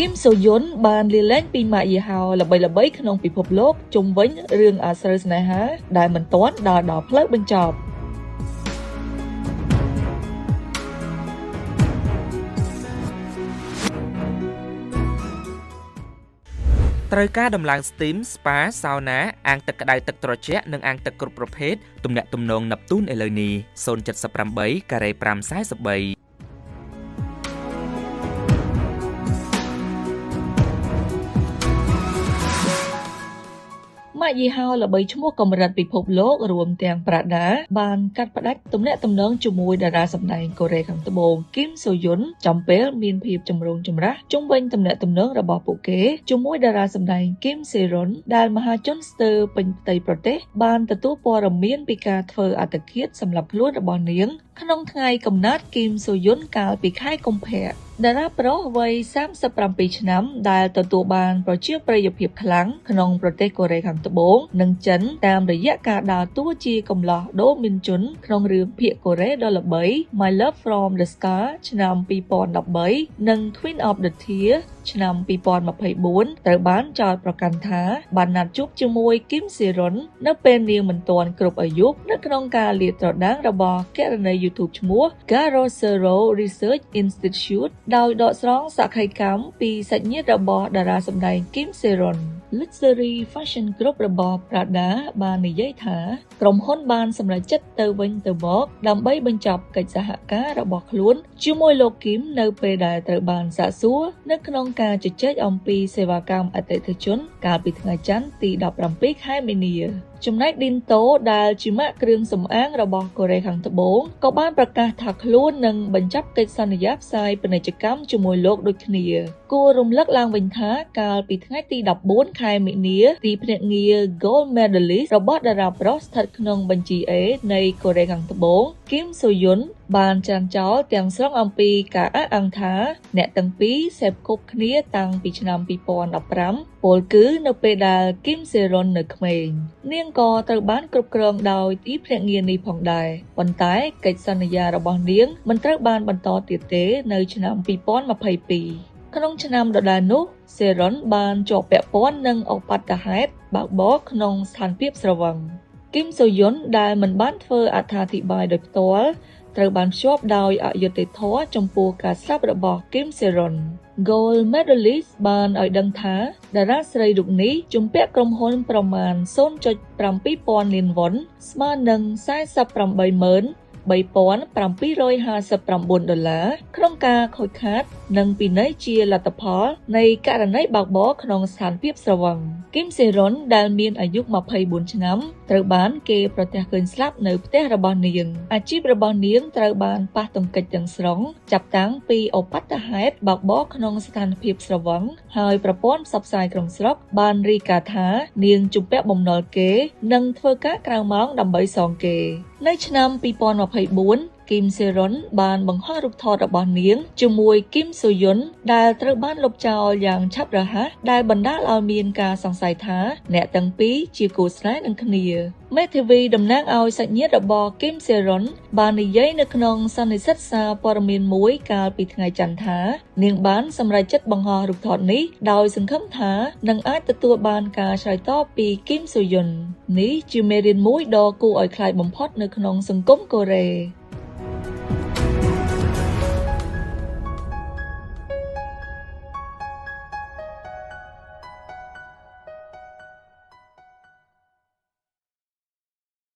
គីមសូយុនបានលាលែងពីម៉ាកយីហោល្បីៗក្នុងពិភពលោកជុំវិញរឿងអាស្រូវស្នេហាដែលមិនទាន់ដើរដល់ផ្លូវបញ្ចប់។ ត្រូវការដំឡើង Steam Spa Sauna អាងទឹកក្តៅទឹកត្រជាក់និងអាងទឹកគ្រប់ប្រភេទទំនាក់ទំនងណប់ទូនឥឡូវនេះ078ការ៉េ543។ ម៉ាកយីហោល្បីឈ្មោះកម្រិតពិភពលោករួមទាំង Prada បានកាត់ផ្តាច់ទំនាក់ទំនងជាមួយតារាសម្ដែងកូរ៉េខាងត្បូងគីមសូយុនចំពេលមានភាពចម្រូងចម្រាសជុំវិញទំនាក់ទំនងរបស់ពួកគេជាមួយតារាសម្ដែងគីមសេរុនដែលមហាជនស្ទើរពេញផ្ទៃប្រទេសបានទទួលព័ត៌មានពីការធ្វើអត្តឃាតសម្លាប់ខ្លួនរបស់នាងក្នុងថ្ងៃកំណើតគីមសូយុនកាលពីខែកុម្ភៈ។ តារាប្រុសវ័យ37ឆ្នាំដែលទទួលបានប្រជាប្រិយភាពខ្លាំងក្នុងប្រទេសកូរ៉េខាងត្បូងនិងចិនតាមរយៈការដើរតួជាកំឡោះដូមីនជុនក្នុងរឿងភាគកូរ៉េដ៏ល្បី My Love from the Star ឆ្នាំ2013និង Queen of the Tear ឆ្នាំ2024ត្រូវបានចោទប្រកាន់ថាបានណាត់ជួបជាមួយគីមសេរុននៅពេលនាងមិនទាន់គ្រប់អាយុនៅក្នុងការលាតត្រដាងរបស់គណនី YouTube ឈ្មោះ Garosero Research Institute ដោយដកស្រង់សក្ខីកម្មពីសាច់ញាតិរបស់តារាសម្ដែងគីមសេរុន។ Luxury Fashion Group របស់ Prada បាននិយាយថាក្រុមហ៊ុនបានសម្រេចចិត្តទៅវិញទៅមកដើម្បីបញ្ចប់កិច្ចសហការរបស់ខ្លួនជាមួយលោកគីមនៅពេលដែលត្រូវបានសាកសួរនៅក្នុងការជជែកអំពីសេវាកម្មអតិថិជនកាលពីថ្ងៃច័ន្ទទី17ខែមីនា។ ចំណែកឌីនតូដែលជាម៉ាកគ្រឿងសម្អាងរបស់កូរ៉េខាងត្បូងក៏បានប្រកាសថាខ្លួននឹងបញ្ចប់កិច្ចសន្យាផ្សាយពាណិជ្ជកម្មជាមួយលោកដូចគ្នា។ គួររំលឹកឡើងវិញថាកាលពីថ្ងៃទី14ខែមីនាទីភ្នាក់ងារ Gold Medalist របស់តារាប្រុសស្ថិតក្នុងបញ្ជី A នៃកូរ៉េខាងត្បូងគីមសូយុនបានច្រានចោលទាំងស្រុងអំពីការអះអាងថាអ្នកទាំងពីរសេពគប់គ្នាតាំងពីឆ្នាំ2015ពោលគឺនៅពេលដែលគីមសេរុននៅក្មេង។នាងក៏ត្រូវបានគ្រប់គ្រងដោយទីភ្នាក់ងារនេះផងដែរប៉ុន្តែកិច្ចសន្យារបស់នាងមិនត្រូវបានបន្តទៀតទេនៅឆ្នាំ2022។ ក្នុងឆ្នាំដដែលនោះសេរុនបានជាប់ពាក់ព័ន្ធនឹងឧបទ្ទហេតុបើកបរក្នុងស្ថានភាពស្រវឹង។គីមសូយុនដែលមិនបានធ្វើអត្ថាធិប្បាយដោយផ្ទាល់ត្រូវបានភ្ជាប់ដោយអយុត្តិធម៌ចំពោះការស្លាប់របស់គីមសេរុន។ Gold Medalist បានឲ្យដឹងថាតារាស្រីរូបនេះជំពាក់ក្រុមហ៊ុនប្រមាណ0.7ពាន់លានវ៉ុនស្មើនឹង 487,759ដុល្លារក្នុងការខូចខាតនិងពិន័យជាលទ្ធផលនៃករណីបើកបរក្នុងស្ថានភាពស្រវឹង។គីមសេរុនដែលមានអាយុ24ឆ្នាំត្រូវបានគេប្រទះឃើញស្លាប់នៅផ្ទះរបស់នាង។អាជីពរបស់នាងត្រូវបានប៉ះទង្គិចទាំងស្រុងចាប់តាំងពីឧបទ្ទហេតុបើកបរក្នុងស្ថានភាពស្រវឹងហើយប្រព័ន្ធផ្សព្វផ្សាយក្នុងស្រុកបានរាយការណ៍ថានាងជំពាក់បំណុលគេនិងធ្វើការក្រៅម៉ោងដើម្បីសងគេ។ នៅឆ្នាំ2024គីមសេរុនបានបង្ហោះរូបថតរបស់នាងជាមួយគីមសូយុនដែលត្រូវបានលុបចោលយ៉ាងឆាប់រហ័សដែលបណ្ដាលឲ្យមានការសង្ស័យថាអ្នកទាំងពីរជាគូស្នេហ៍នឹងគ្នា។ មេធាវីតំណាងឲ្យសាច់ញាតិរបស់គីមសេរុនបាននិយាយនៅក្នុងសន្និសីទសារព័ត៌មានមួយកាលពីថ្ងៃច័ន្ទថានាងបានសម្រេចចិត្តបង្ហោះរូបថតនេះដោយសង្ឃឹមថានឹងអាចទទួលបានការឆ្លើយតបពីគីមសូយុន។នេះជាមេរៀនមួយដ៏គួរឲ្យខ្លាចបំផុតនៅក្នុងសង្គមកូរ៉េ។